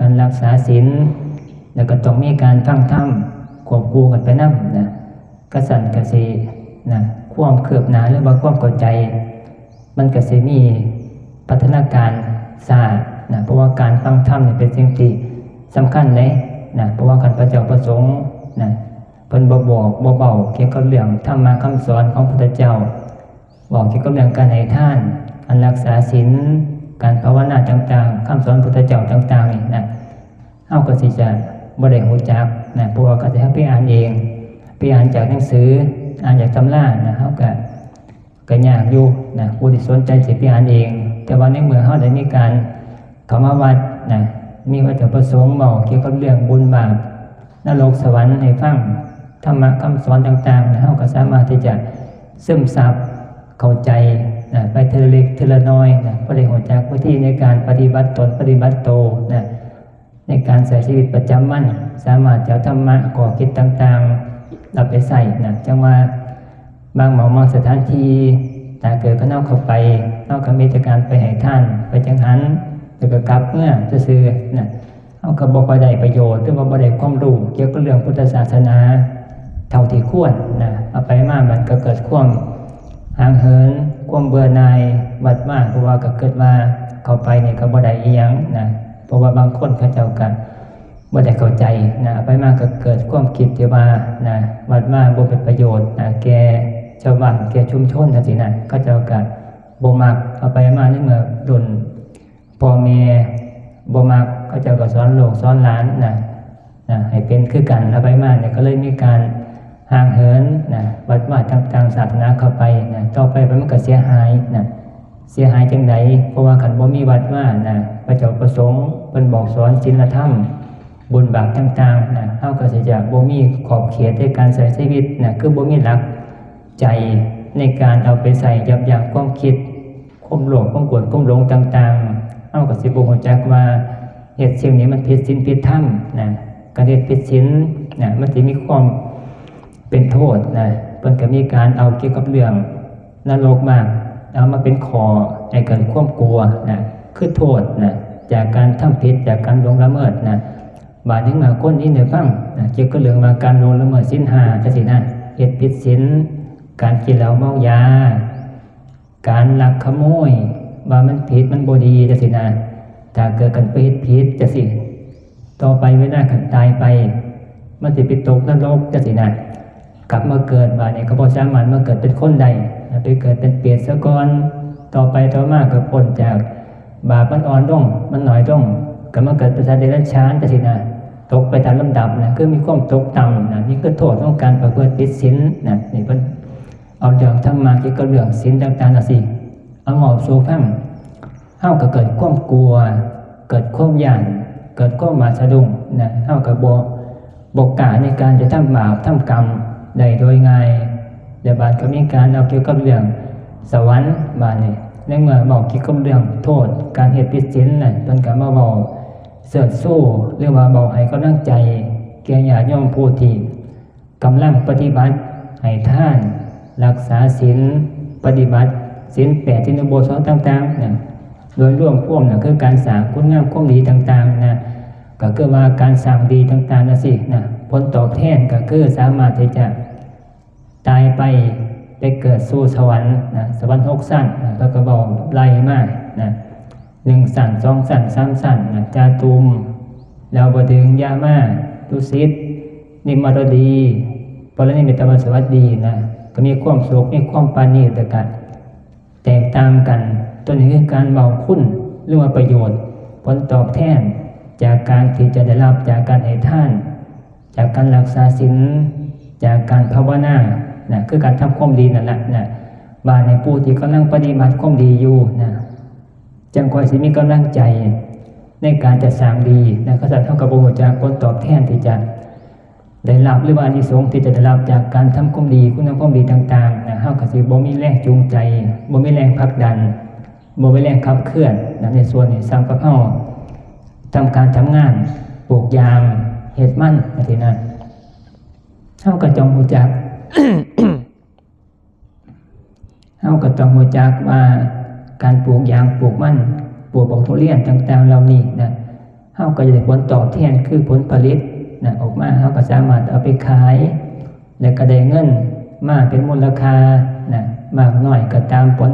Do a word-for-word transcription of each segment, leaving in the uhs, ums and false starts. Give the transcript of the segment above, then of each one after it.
การรักษาศีล แล้วก็ต้องมีการฟังธรรมควบคู่กันไปนำนะ กะสันกะสินะ ความคืบหน้าหรือว่าความเข้าใจ มันกะสิมีพัฒนาการช้านะ เพราะว่าการฟังธรรมนี่เป็นสิ่งที่สำคัญเลยนะ เพราะว่าคันพระเจ้าประสงค์นะ เพิ่นบ่บอกบ่เว้าเกี่ยวกับเรื่องธรรมะคำสอนของพุทธเจ้า บอกเกี่ยวกับเรื่องการให้ทาน การรักษาศีล การภาวนาต่างๆ คำสอนพุทธเจ้าต่างๆ นี่นะ เฮาก็สิจะบ่ได้รู้จักนะ เพราะว่าก็สิเฮาไปอ่านเอง ไปอ่านจากหนังสือ อ่านจากตำรานะ เฮาก็ ก็ยากอยู่นะ ผู้ที่สนใจสิไปอ่านเอง แต่ว่าในเมื่อเฮาได้มีการเข้ามาวัดนะ มีวัตถุประสงค์เว้าเกี่ยวกับเรื่องบุญบาป นรกสวรรค์ให้ฟัง ธรรมะคำสอนต่างๆนะ เฮาก็สามารถที่จะซึมซับเข้าใจนะ ไปทีละเล็กทีละน้อยนะ พอได้รู้จักวิธีในการปฏิบัติตนปฏิบัติโตนะ ในการใช้ชีวิตประจำวัน สามารถจะเอาธรรมะข้อคิดต่างๆ นำไปใช้นะ จั่งว่าบางหม่องบางสถานที่ ถ้าเกิดคันเฮาเข้าไป เฮาก็มีแต่การไปให้ทาน ไปจังหัน แล้วก็กลับเมือซื่อๆนะ เฮาก็บ่ค่อยได้ประโยชน์ หรือว่าบ่ได้ความรู้เกี่ยวกับเรื่องพุทธศาสนา เท่าที่ควรนะ เอาไปมามันก็เกิดความห่างเหิน ความเบื่อหน่าย วัดวา เพราะว่าก็คิดว่าเข้าไปนี่ก็บ่ได้อิหยังนะ เพราะว่าบางคนเขาเจ้าก็บ่ได้เข้าใจนะ เอาไปมาก็เกิดความคิดที่ว่านะ วัดวาบ่เป็นประโยชน์นะ แก่ชาวบ้าน แก่ชุมชนจั่งซี้นะ เขาเจ้าก็บ่มัก เอาไปมาในเมื่อรุ่น พ่อแม่บ่มัก เขาเจ้าก็สอนลูกสอนหลานนะ นะ ให้เป็นคือกัน เอาไปมาเนี่ยก็เลยมีการห่างเหินนะ วัดวาต่างๆ ศาสนาเข้าไปนะ ต่อไปมันก็เสียหายนะ เสียหายจั่งใด เพราะว่าคันบ่มีวัดวานะ พระเจ้าประสงค์เพิ่นบอกสอนศีลธรรม บุญบาปต่างๆนะ เฮาก็สิจะบ่มีขอบเขตในการใช้ชีวิตนะ คือบ่มีหลักใจในการเอาไปใช้ยับยั้งความคิด ความโลภ ความโกรธ ความหลงต่างๆ เฮาก็สิบ่รู้จักว่าเฮ็ดสิ่งนี้มันผิดศีลผิดธรรมนะ การเฮ็ดผิดศีลนะ มันสิมีความเป็นโทษนะ เพิ่นก็มีการเอาเกี่ยวกับเรื่องนรกมา เอามาเป็นข้อให้เกิดความกลัวนะ คือโทษนะ จากการทำผิด จากการล่วงละเมิดนะ บาดนี้มาคนนี้ได้ฟังนะ เกี่ยวกับเรื่องว่าการล่วงละเมิดศีลห้าจั่งซี้นะ เฮ็ดผิดศีล การกินเหล้าเมายา การลักขโมย ว่ามันผิดมันบ่ดีจั่งซี้นะ ถ้าเกิดคันไปเฮ็ดผิดจั่งซี้ ต่อไปเวลาคันตายไป มันสิไปตกนรกจั่งซี้นะ กลับมาเกิดบาดนี้ก็บ่สามารถมาเกิดเป็นคนได้นะ ไปเกิดเป็นเปรตซะก่อน ต่อไปต่อมาก็พ้นจากบาปมันอ่อนลง มันน้อยลง ก็มาเกิดเป็นสัตว์เดรัจฉานจั่งซี้นะ ตกไปตามลำดับนะ คือมีความตกต่ำนะ นี่คือโทษของการประพฤติผิดศีลนะ นี่เพิ่น เอาเรื่องธรรมะเกี่ยวกับเรื่องศีลต่างๆจั่งซี้ เอามาสู่ฟัง เฮาก็เกิดความกลัว เกิดความย้าน เกิดความหวาดสะดุ้งนะ เฮาก็บ่ บ่กล้าในการจะทำบาปทำกรรมได้โดยง่าย และบาดก็มีการเอาเกี่ยวกับเรื่องสวรรค์ บาดนี้ ในเมื่อเว้าเกี่ยวกับเรื่องโทษการเฮ็ดผิดศีลน่ะ เพิ่นก็มาเว้าเชิดชู หรือว่าเว้าให้กำลังใจแก่ญาติโยมผู้ที่ กำลังปฏิบัติให้ทาน รักษาศีล ปฏิบัติศีลแปด ศีลอุโบสถต่างๆนะ โดยรวมพวมนะ คือการสร้างคุณงามความดีต่างๆนะ ก็คือว่าการสร้างดีต่างๆจั่งซี้นะ ผลตอบแทนก็คือสามารถที่จะตายไป ไปเกิดสู่สวรรค์นะ สวรรค์หกชั้นนะ เพิ่นก็เว้าไล่มานะ หนึ่งชั้น สองชั้น สามชั้นนะ จาตุม ดาวดึงส์ ยามา ดุสิต นิมมารดี ปรนิมมิตวสวัสดีนะ ก็มีความสุข มีความปราณีต แล้วก็แตกต่างกัน ตัวนี้คือการเว้าคุณ หรือว่าประโยชน์ ผลตอบแทน จากการที่จะได้รับจากการให้ทาน จากการรักษาศีล จากการภาวนานะ คือการทำความดีนั่นแหละนะ บาดนี้ผู้ที่กำลังปฏิบัติความดีอยู่นะ จั่งค่อยสิมีกำลังใจในการจะสร้างดีนะ คันซั้นเฮาก็บ่รู้จักผลตอบแทนที่จะได้รับ หรือว่าอานิสงส์ที่จะได้รับจากการทำความดี คุณงามความดีต่างๆนะ เฮาก็สิบ่มีแรงจูงใจ บ่มีแรงผลักดัน บ่มีแรงขับเคลื่อนนะ ในส่วนนี้ส่ำกับเฮาทำการทำงาน ปลูกยาง เฮ็ดมันจั่งซี้นะ เฮาก็ต้องรู้จัก เฮาก็ต้องรู้จักว่าการปลูกยางปลูกมัน ปลูกบักทุเรียนต่างๆเหล่านี้นะ เราก็จะได้ผลตอบแทนคือผลผลิตนะออกมา เราก็สามารถเอาไปขาย และก็ได้เงินมาเป็นมูลค่านะมากน้อยก็ตามผล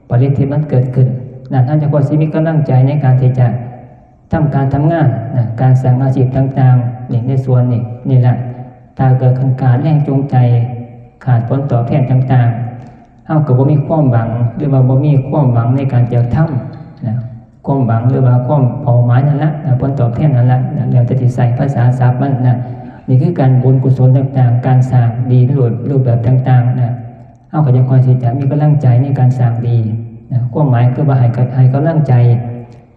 ผลิตที่มันเกิดขึ้นนะ เราจะค่อยสิมีกำลังใจในการที่จะทำการทำงานนะ การสร้างอาชีพต่างๆ นี่ในส่วนนี้นี่แหละ ถ้าเกิดขาดแรงจูงใจ ขาดผลตอบแทนต่างๆ เราก็บ่มีความหวัง หรือว่าบ่มีความหวังในการจะทำนะ ความหวังหรือว่าความเป้าหมายนั่นละนะ ผลตอบแทนนั่นละนะ แล้วแต่สิใส่ภาษาศัพท์มันนะ นี่คือการบุญกุศลต่างๆ การสร้างดีรูป รูปแบบต่างๆ นะ เราก็จะค่อยที่จะมีกำลังใจในการสร้างดีนะ ความหมายคือว่าให้กำ ให้กำลังใจ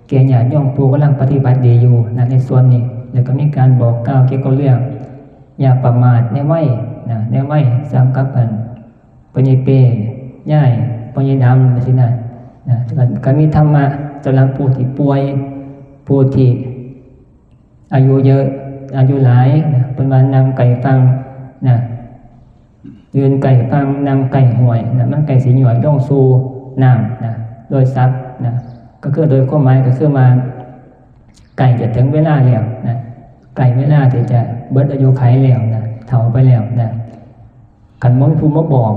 แก่ญาติโยมผู้กำลังปฏิบัติดีอยู่นะ ในส่วนนี้ แล้วก็มีการบอกกล่าวเกี่ยวกับเรื่องอย่าประมาทในวัยนะ ในวัยส่ำกับเพิ่น พ่อใหญ่เป้ ยาย พ่อใหญ่ดำ จังซี้นะ นะ ก็ ก็มีธรรมะสำหรับผู้ที่ป่วย ผู้ที่อายุเยอะ อายุหลายนะ เพิ่นว่านั่งใกล้ฝั่งนะ ยืนใกล้ฝั่ง นั่งใกล้ห้วยนะ มันใกล้สิย้อยลงสู่น้ำนะ โดยศัพท์นะ ก็คือโดยความหมายก็คือว่า ใกล้จะถึงเวลาแล้วนะ ใกล้เวลาที่จะเบิดอายุขัยแล้วนะ เฒ่าไปแล้วนะ คันบ่มีผู้มาบอก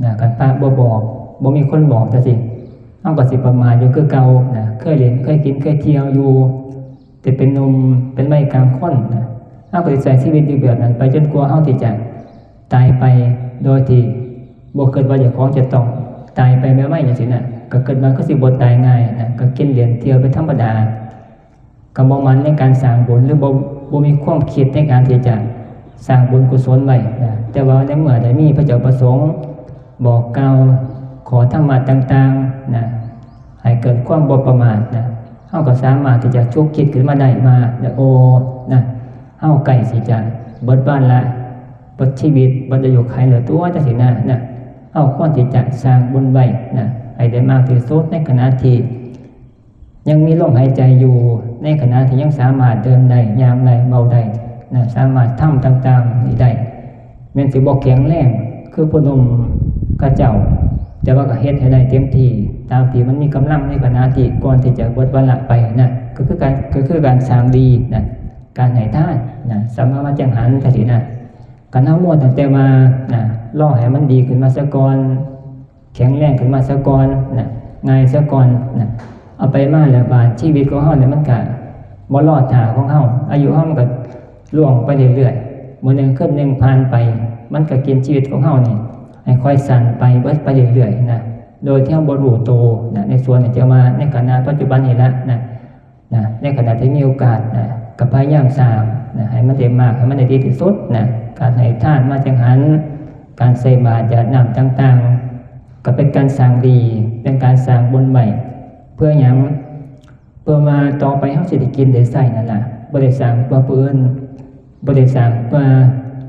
นะ คันพระบ่บอก บ่มีคนบอกจังซี้ เราก็สิประมาทอยู่คือเก่านะ เคยเล่น เคยกิน เคยเที่ยวอยู่ แต่เป็นหนุ่ม เป็นวัยกลางคนนะ เราก็สิใช้ชีวิตอยู่แบบนั้นไปจนกว่าเราที่จะตายไป โดยที่บ่คิดว่าเจ้าของจะต้องตายไปไวๆ จังซี้นะ ก็คิดว่าคือสิบ่ตายง่ายนะ ก็กินเล่นเที่ยวไปธรรมดา ก็บ่หมั่นในการสร้างบุญ หรือบ่ บ่มีความคิดในการที่จะสร้างบุญกุศลไว้นะ แต่ว่าในเมื่อได้มีพระเจ้าประสงค์บอกกล่าวขอธรรมะต่างๆ นะ ให้เกิดความบ่ประมาทนะ เราก็สามารถที่จะชุกคิดขึ้นมาได้ว่า โอ้ นะ เราใกล้สิจะเบิดวาระ เบิดชีวิต เบิดอายุขัยแล้วตั๊ว จังซี้นะ นะ เราควรที่จะสร้างบุญไว้นะ ให้ได้มากที่สุดในขณะที่ ยังมีลมหายใจอยู่ ในขณะที่ยังสามารถเดินได้ ย่างได้ เว้าได้นะ สามารถทำต่างๆ นี้ได้ แม้นสิบ่แข็งแรงคือผู้หนุ่มเขาเจ้า แต่ว่าก็เฮ็ดให้ได้เต็มที่ ตามที่มันมีกำลังในขณะที่ก่อนที่จะเบิดวาระไปนะ ก็คือการ ก็คือการสร้างดีนะ การให้ทานนะ สัมมาวัจจังหัน จังซี้นะ คันเฮามัวตั้งแต่ว่านะ รอให้มันดีขึ้นมาซะก่อน แข็งแรงขึ้นมาซะก่อนนะ ง่ายซะก่อนนะ เอาไปมาแล้วบาดชีวิตของเฮาเนี่ยมันก็บ่รอท่าของเฮา อายุเฮามันก็ล่วงไปเรื่อยๆ มื้อหนึ่งคืนหนึ่งผ่านไป มันก็กินชีวิตของเฮานี่ให้ค่อยสั้นไปเบิดไปเรื่อยๆ นะ โดยที่เฮาบ่รู้โตนะ ในส่วนนี้จะมาในขณะปัจจุบันนี่ละนะ นะ ในขณะที่มีโอกาสนะ ก็พยายามสร้างนะ ให้มันได้มาก ให้มันได้ดีที่สุดนะ การให้ทานมาจังหัน การใส่บาตรหยาดน้ำต่างๆ ก็เป็นการสร้างดี เป็นการสร้างบุญไว้ เพื่อหยัง เพื่อว่าต่อไปเฮาสิได้กินได้ใช้นั่นล่ะ บ่ได้สร้างเพื่อผู้อื่น บ่ได้สร้างเพื่อ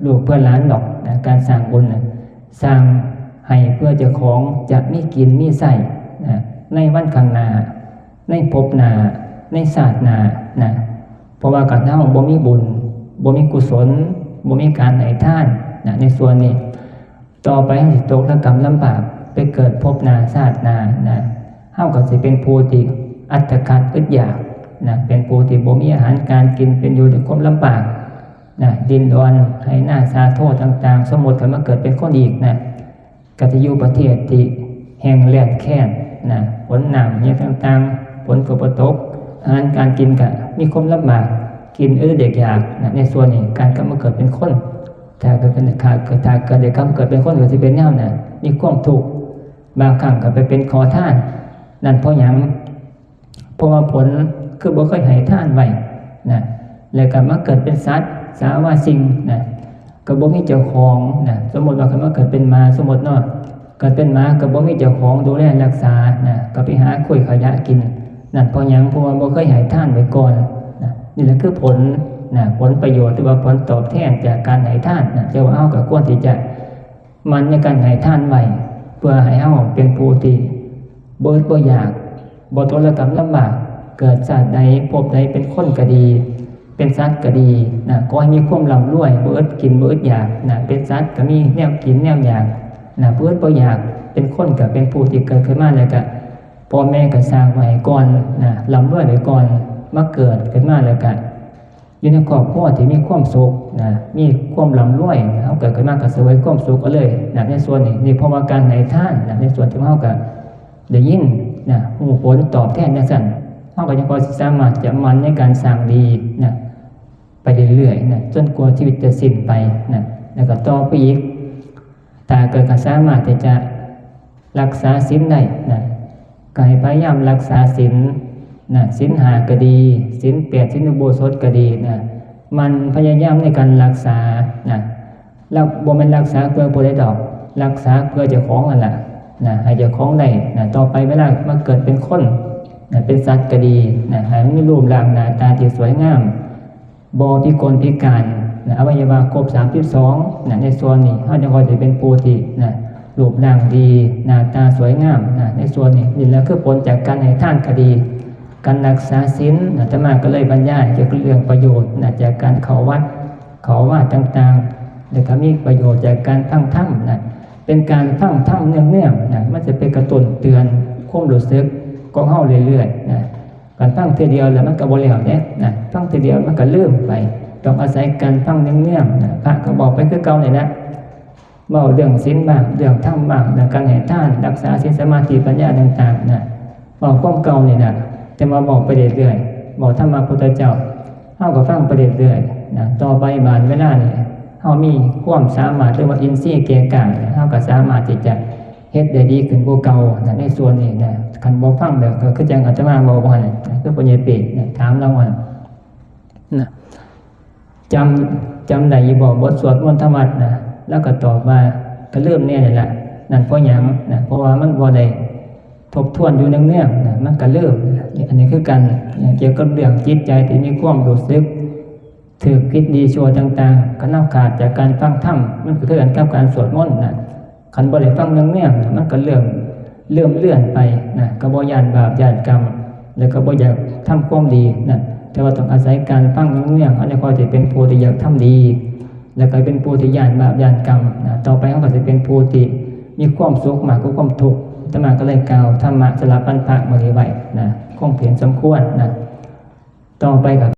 ลูกเพื่อหลานดอกนะ การสร้างบุญน่ะ สร้างให้เพื่อเจ้าของจะมีกินมีใช้นะ ในวันข้างหน้า ในภพหน้า ในชาติหน้านะ เพราะว่าคันเฮาบ่มีบุญ บ่มีกุศล บ่มีการให้ทานนะ ในส่วนนี้ ต่อไปเฮาสิตกระกำลำบาก ไปเกิดภพหน้าชาติหน้านะ เฮาก็สิเป็นผู้ที่อัตคัดอึดอยากนะ เป็นผู้ที่บ่มีอาหารการกิน เป็นอยู่ด้วยความลำบากนะ ดิ้นรน ไถนาสาโทต่างๆ สมมุติถ้ามาเกิดเป็นคนอีกนะ ก็จะอยู่ประเทศที่แห้งแล้งแค้นนะ ฝนน้ำอิหยังต่างๆ ฝนก็บ่ตก อาหารการกินก็มีความลำบาก กินอึดอยากนะ ในส่วนนี้การกลับมาเกิดเป็นคน ถ้าเกิด ถ้าเกิด ถ้าเกิดได้กลับมาเกิดเป็นคนก็สิเป็นแนวนั้น มีความทุกข์ บางครั้งก็ไปเป็นขอทาน นั่นเพราะหยัง เพราะว่าผลคือบ่เคยให้ทานไว้นะ แล้วก็มาเกิดเป็นสัตว์ สาวาสิ่งนะ ก็บ่มีเจ้าของนะ สมมุติว่าคันมาเกิดเป็นหมา สมมุติเนาะ เกิดเป็นหมาก็บ่มีเจ้าของดูแลรักษานะ ก็ไปหาคุยขยะกิน นั่นเพราะหยัง เพราะว่าบ่เคยให้ทานไว้ก่อนนะ นี่แหละคือผลนะ ผลประโยชน์ หรือว่าผลตอบแทนจากการให้ทานนะ แต่ว่าเฮาก็ควรที่จะหมั่นในการให้ทานไว้ เพื่อให้เฮาเป็นผู้ที่บ่อึดบ่อยาก บ่ทุรกำลำบาก เกิดชาติใดภพใดเป็นคนก็ดี เป็นสัตว์ก็ดีนะ ขอให้มีความร่ำรวย บ่อึดกินบ่อึดอยากนะ เป็นสัตว์ก็มีแนวกินแนวอยากนะ บ่อึดบ่อยาก เป็นคนก็เป็นผู้ที่เกิดขึ้นมาแล้วก็ พ่อแม่ก็สร้างไว้ให้ก่อนนะ ร่ำรวยไว้ก่อน มาเกิดขึ้นมาแล้วก็อยู่ในครอบครัวที่มีความสุขนะ มีความร่ำรวยนะ เฮาเกิดขึ้นมาก็เสวยความสุขเอาเลยนะ ในส่วนนี้ นี่เพราะว่าการให้ทานนะ ในส่วนที่เฮาก็ได้ยินนะ ฮู้ผลตอบแทนจั่งซั้น เฮาก็ยังพอสิสามารถจะหมั่นในการสร้างดีนะ ไปเรื่อยๆนะ จนกว่าชีวิตจะสิ้นไปนะ แล้วก็ต่อไปอีก ถ้าเกิดก็สามารถที่จะรักษาศีลได้นะ ก็ให้พยายามรักษาศีลนะ ศีลห้าก็ดี ศีลแปด ศีลอุโบสถก็ดีนะ หมั่นพยายามในการรักษานะ แล้วบ่แม่นรักษาเพื่อผู้ใดดอก รักษาเพื่อเจ้าของนั่นแหละนะ ให้เจ้าของได้นะ ต่อไปเวลามาเกิดเป็นคนนะ เป็นสัตว์ก็ดีนะ ให้มันมีรูปร่างหน้าตาที่สวยงาม บ่พิกลพิการนะ อวัยวะครบ สามสิบสองนะ ในส่วนนี้เฮาจั่งค่อยสิเป็นผู้ที่นะ รูปร่างดี หน้าตาสวยงามนะ ในส่วนนี้ นี่แหละคือผลจากการให้ทานก็ดี การรักษาศีลนะ อาตมาก็เลยบรรยายเกี่ยวกับเรื่องประโยชน์นะ จากการเข้าวัด เข้าวาต่างๆ แล้วก็มีประโยชน์จากการฟังธรรมนะ เป็นการฟังธรรมเนืองๆนะ มันจะไปกระตุ้นเตือนความรู้สึกของเฮาเรื่อยๆนะ การฟังเทื่อเดียวแล้วมันก็บ่แล้วเด้นะ ฟังเทื่อเดียวมันก็ลืมไป ต้องอาศัยการฟังเนืองๆนะ พระก็บอกไปคือเก่านี่นะ เว้าเรื่องศีลบ้าง เรื่องธรรมบ้างนะ การให้ทาน รักษาศีล สมาธิ ปัญญาต่างๆนะ เว้าความเก่านี่นะ แต่ว่าเว้าไปเรื่อยๆ เว้าธรรมะพุทธเจ้า เฮาก็ฟังไปเรื่อยๆนะ ต่อไปบาดเวลานี่ เฮามีความสามารถ หรือว่าอินทรีย์แก่กล้าเนี่ย เฮาก็สามารถที่จะเฮ็ดได้ดีขึ้นกว่าเก่านะ ในส่วนนี้นะ คันบ่ฟังแล้วก็คือจั่งอาตมาเว้าบ่หั้นนะ คือพ่อใหญ่เป้นะ ถามลาวว่านะ จำ จำได้อยู่บ่ บทสวดมนต์ธรรมวัตรนะ ลาวก็ตอบว่า ก็ลืมแน่นั่นล่ะ นั่นเพราะหยังนะ เพราะว่ามันบ่ได้ทบทวนอยู่เนืองๆนะ มันก็ลืม อันนี้คือกันนะ เกี่ยวกับเรื่องจิตใจที่มีความรู้สึก ถืกผิดดีชั่วต่างๆ คันเฮาขาดจากการฟังธรรม มันก็คือกันกับการสวดมนต์นะ คันบ่ได้ฟังเนืองๆนะ มันก็เริ่ม เริ่มเลื่อนไปนะ ก็บ่ย้านบาปย้านกรรม แล้วก็บ่อยากทำความดีนะ แต่ว่าต้องอาศัยการฟังเนืองๆ เฮาจั่งค่อยสิเป็นผู้ที่อยากทำดี แล้วก็เป็นผู้ที่ย้านบาปย้านกรรมนะ ต่อไปเฮาก็สิเป็นผู้ที่มีความสุขมากกว่าความทุกข์ อาตมาก็เลยกล่าวธรรมะสลับปันพระมื้อนี้ไว้นะ คงเพียงสมควรนะ ต่อไปก็